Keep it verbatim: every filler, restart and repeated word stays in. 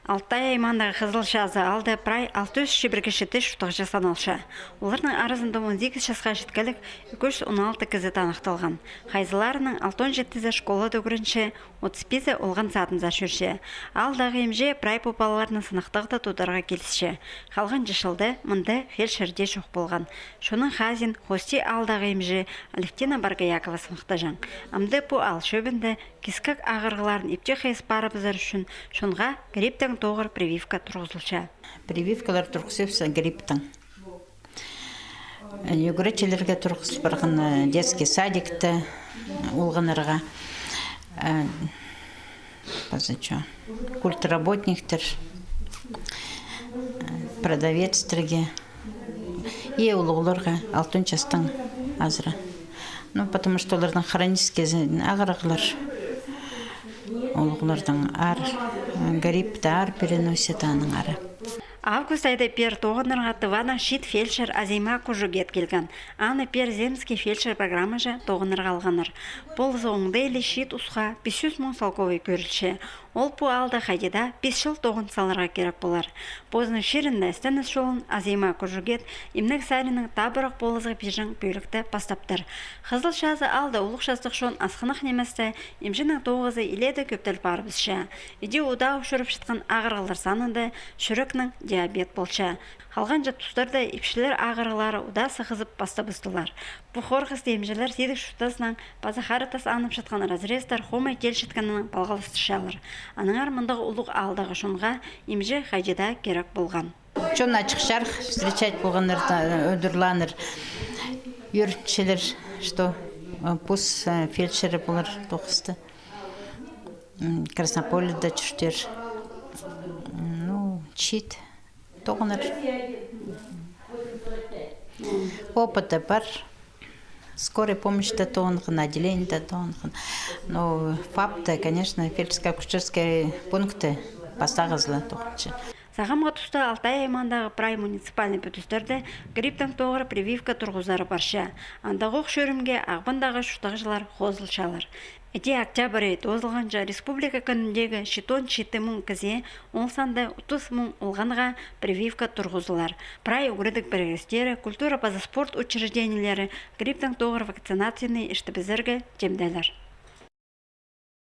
Алтай аймаандағы Хызыл Чазы аалда прай алты чӱс чибіргі читі чуртағҷы саналча. Оларның аразында он сигіс часха читкелік ікі чӱс он алты кізі таныхталған. Хайзыларының алтон читізе школада ӱгренче, отыс пизі олған садынзар чӧрче. Аалдағы имҷі прай пу палаларны сынахтағда тударға килісче. Халғанҷы чылда мында фельдшер дее чох полған. Чонның хазиин хости аалдағы имҷі Алевтина Баргоякова сыныхтаҷаң. Амды пу аал чӧбінде кискек ағырығларын ипчі хыйыс парыбызар ӱчӱн чонға грипптең тоғыр прививка турғызылча. Прививкалар турғызыбысса грипптең. Ӱгретчілерге турғызыл парған, детский садикте олғаннарға, паза чо, культработниктер, продавецтерге и улуғларға алтон частаң азыра. Ну, потому что оларның хронический ағырығлар, улуғларның аар, гриппті аар переносит, аның ары. Август айда пеер тоғынарға Тыванаң чиит фельдшер Азима Кужугет килген. Аны пеер «Земский фельдшер» программаҷа тоғынарға алғаннар. Полызы оңдайлығ чиит усха пис чӱс муң салковай кӧрілче. Ол пу аалда хайди даа пис чыл тоғын саларға кирек полар. Позының чирінде істеніс чолын Азима Кужугет имнег саринаң табырах полызығ пирҷең пӧлікті пастаптыр. Хызыл Чазы аалда улуғ частығ чон асхынах ниместе, имҷінің тоғызы илееде кӧптел парыбысча. Иди удаа учурапчатхан ағырығлар санында чӱрекнің диабет полча. Халғанҷы тустарда ипчілер ағырығлары удаа сығызып пастабыстылар. Пу хорғысты имҷілер сидік чуртазынаң паза харитас аннапчатхан разрезтер хомай килчеткенінең палғалыстырчалар. Аннаңар мындағ улуғ аалдағы чонға имҷі хайди даа кирек полған. Чон ачых-чарых встречать полғаннар, удурлааннар. Ӧрінчелер, что пос фельдшері полар тоғысты. Краснополеда чуртир. Ну, чиит тоғынар. Опыты пар. Скорый помощьта тоғынған, отделениеде тоғынған. Ну, ФАПта, конечно, фельдшерско-акушерский пункты пастағызы ла тоғынча. Сағамғы туста Алтай аймаандағы прай муниципальный пӱдістерде грипптең тоғыр прививка турғызары парча. Андағох чӧрімге Ағбандағы чуртағҷылар хозылчалар. Іди октябрь ай тоозылғанҷа республика кӧніндегі читон читі муң кізее, ол санда отыс муң олғанға прививка турғызылар. Прай ӱгредіг пірігістері, культура паза спорт учреждениелері грипптең тоғыр вакцинацияны иртібізерге тимдеелер.